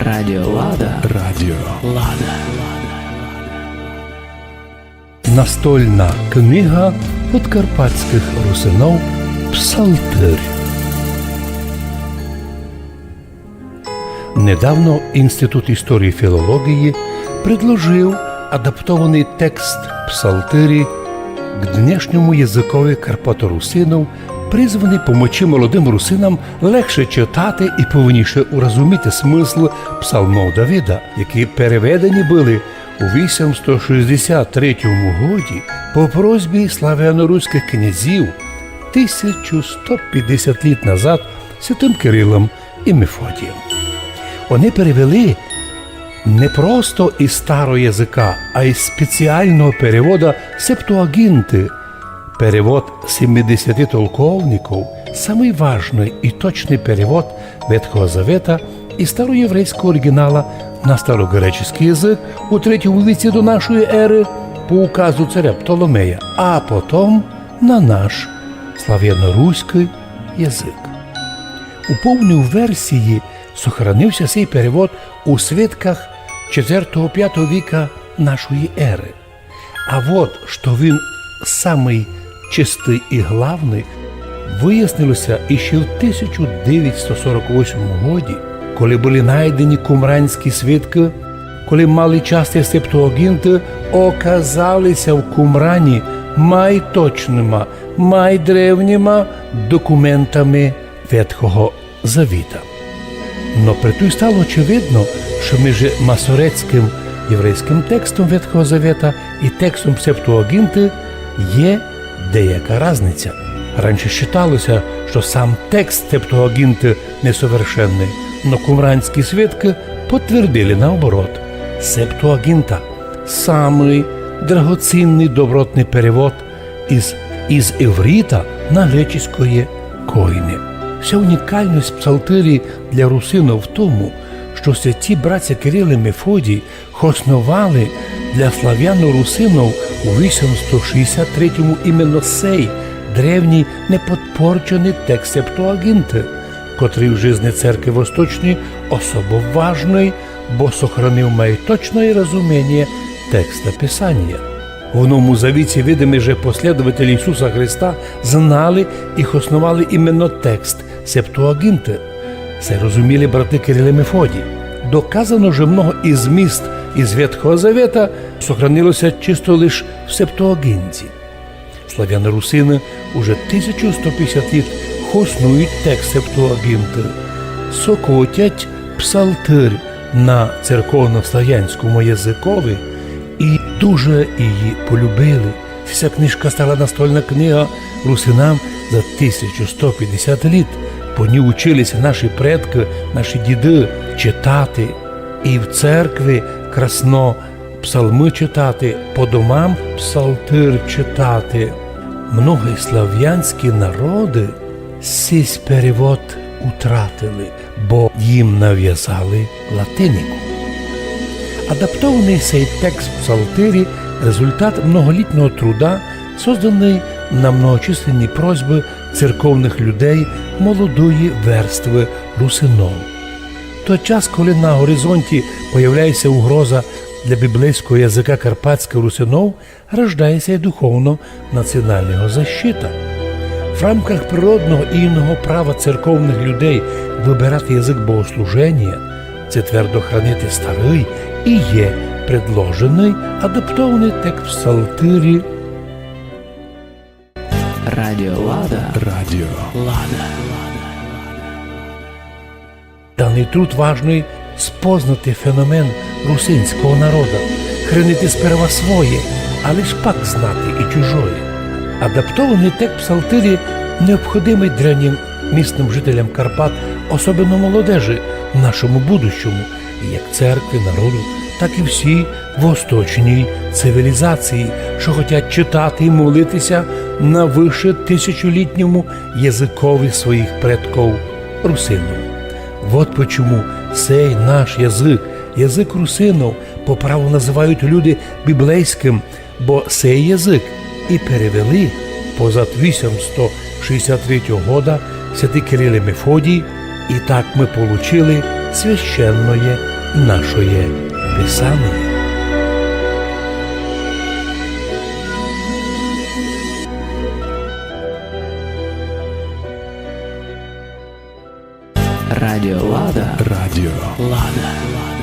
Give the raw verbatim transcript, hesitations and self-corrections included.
Радіо Лада. Радіо Лада. Настольна книга подкарпатськых русинов «Псалтырь». Недавно Інститут історії і філології предложив адаптованый текст Псалтырі к днешньому языкови карпаторусинов, призваный помочи молодым русинам легше читати і повніше урозуміти смысл псалмов Давида, які переведені были у вісімсто шістдесят третьому годі по просьбі славяно-руськых князів тисячу сто пятдесят літ назад святым Кирилом і Мефодієм. Они перевели не просто из старого языка, а из спеціалного перевода Септуаґінты. Перевод семидесяти толковников, самый важный і точный перевод Ветхого Завета из староєврейського оріґінала на староґреческий язык у третьому віці до нашої еры по указу царя Птоломея, а потом на наш славяно-руськый язык. У повній версії сохранив ся сей перевод у свитках четвертого-пятого віка нашої еры. А вот, што він самый чистый і главный, выяснило ся іщи в тисячу девятсто сорок восьмому годі, коли были найдені кумранські свиткы, коли малы части Септуаґінты оказали ся в Кумрані май точныма, май древніма документами Ветхого Завіта. Но приту й стало очевидно, што межи масоретськым єврейськым текстом Ветхого Завета і текстом Септуаґінты є деяка разниця. Раніше считало ся, што сам текст Септуаґінты несовершенный, но кумранські свиткы потвердили наоборот. Септуаґінта — самый драгоцінный добротный перевод из, из івріта на греческоє Коїне. Вся унікалность Псалтырі для русинов в тому, што святі братя Кирил і Мефодій хосновали для славяно-русинов у вісімсто шістдесят третьому именно сей древній неподпорченый текст Септуаґінты, котрый в жизни церкви восточній особо важный, бо сохранив май точноє розуменіє текста Писанія. В Новому Завіті видиме, же послідователі Ісуса Христа знали і хосновали именно текст Септуаґінты. Се розуміли браты Кирил і Мефодій. Доказано, же много из міст из Ветхого Завета сохранило ся чисто лиш в Септуаґінті. Славяно-русины уже тисячу сто пятдесят літ хоснують текст Септуаґінты, сокотять Псалтырь на церковно-славянському языкови і дуже її полюбили. Ся книжка стала настольна книга русинам за тисячу сто пятдесят літ. По ній учили ся наші предкы, наші діды читати. І в церкви красно псалмы читати, по домам Псалтырь читати. Многі славянські народы сись перевод утратили, бо їм навязали латинику. Адаптованый сей текст Псалтырі — результат многолітного труда, созданый на многочисленні просьбы церковных людей молодої верствы русинов. В тот час, коли на горизонті появляє ся угроза для біблейського языка карпатськых русинов, рождає ся й духовно-націонална защита. В рамках природного і іного права церковных людей выбирати язык богослуженія, ци твердо хранити старый, і є предложеный адаптованый текст Псалтырі. Радіо Лада. Радіо Лада. Даный труд важный — спознати феномен русинського народа, хранити сперва своє, а лиш пак знати і чужоє. Адаптованый текст Псалтырі необходимый древнім місным жителям Карпат, особенно молодежи, нашому будущому, як церкви, народу, так і всій восточній цивілізації, што хотять читати і молити ся на выше тисячолітньому языкови своїх предков русинов. Вот почому сей наш язык, язык русинов, по праву называють люди біблейськым, бо сей язык і перевели позад вісімсто шістдесят третього года святый Кирил і Мефодій, і так мы получили священноє нашоє Писаноє. Радіо Лада. Радіо Лада.